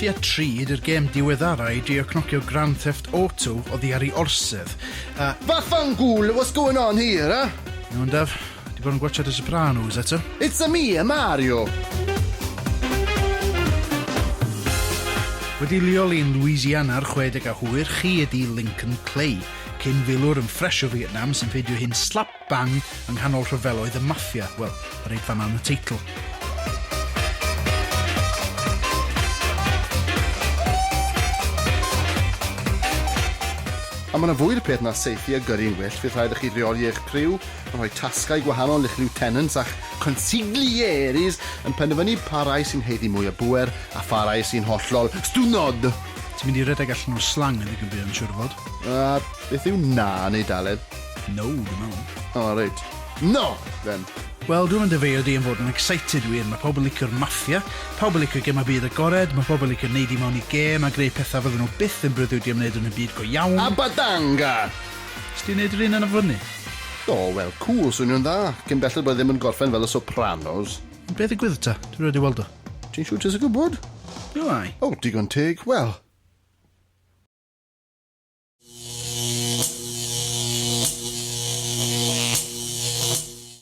Mafia 3 ydy'r gêm diweddara i drio cnocio Grand Theft Auto oddi ar ei orsedd. A... Vaffanculo, what's going on here, eh? Iawn, Daf. Di bod yn gwatsiad y Sopranos eto? It's a me, a Mario! Wedi leoli yn Louisiana ar 60 a hwyr, chi ydi Lincoln Clay, cyn filwr yn ffresh o Vietnam sy'n ffeindio hyn slap bang yng nghanol rhyfeloedd y maffia, wel, reit fan'na yn y teitl. A mae 'na fwy i'r peth na saethu a gyrru'n wyllt, fydd rhaid i chi reoli eich criw, yn rhoi tasgau gwahanol i'ch lieutenants a'ch consiglieris, yn penderfynu pa rai sy'n haeddu mwy o bŵer a pha rai sy'n hollol stwnod! Ti'n mynd i redeg allan o'r slang yn ddigon buan, siŵr o fod. A beth yw na yn Eidaleg? No, dwi'n meddwl. O, reit. No, then. Wel, dwi'm yn dy feio di am fod yn excited wir. Mae pawb yn licio'r maffia, pawb yn licio gemau byd agored, mae pawb yn licio neidio mewn i gêm a greu pethau fydden nhw byth yn breuddwydio am wneud yn y byd go iawn. A badanga! Nes di wneud yr un yna fyny? O, wel, cŵl, swnio'n dda. Cyn belled bod e ddim yn gorffen fel y Sopranos. Ond be ddigwyddodd ta? Dwi rioed 'di weld o. Ti'n siŵr ti isie gwybod? O, ai. O, digon teg. Wel.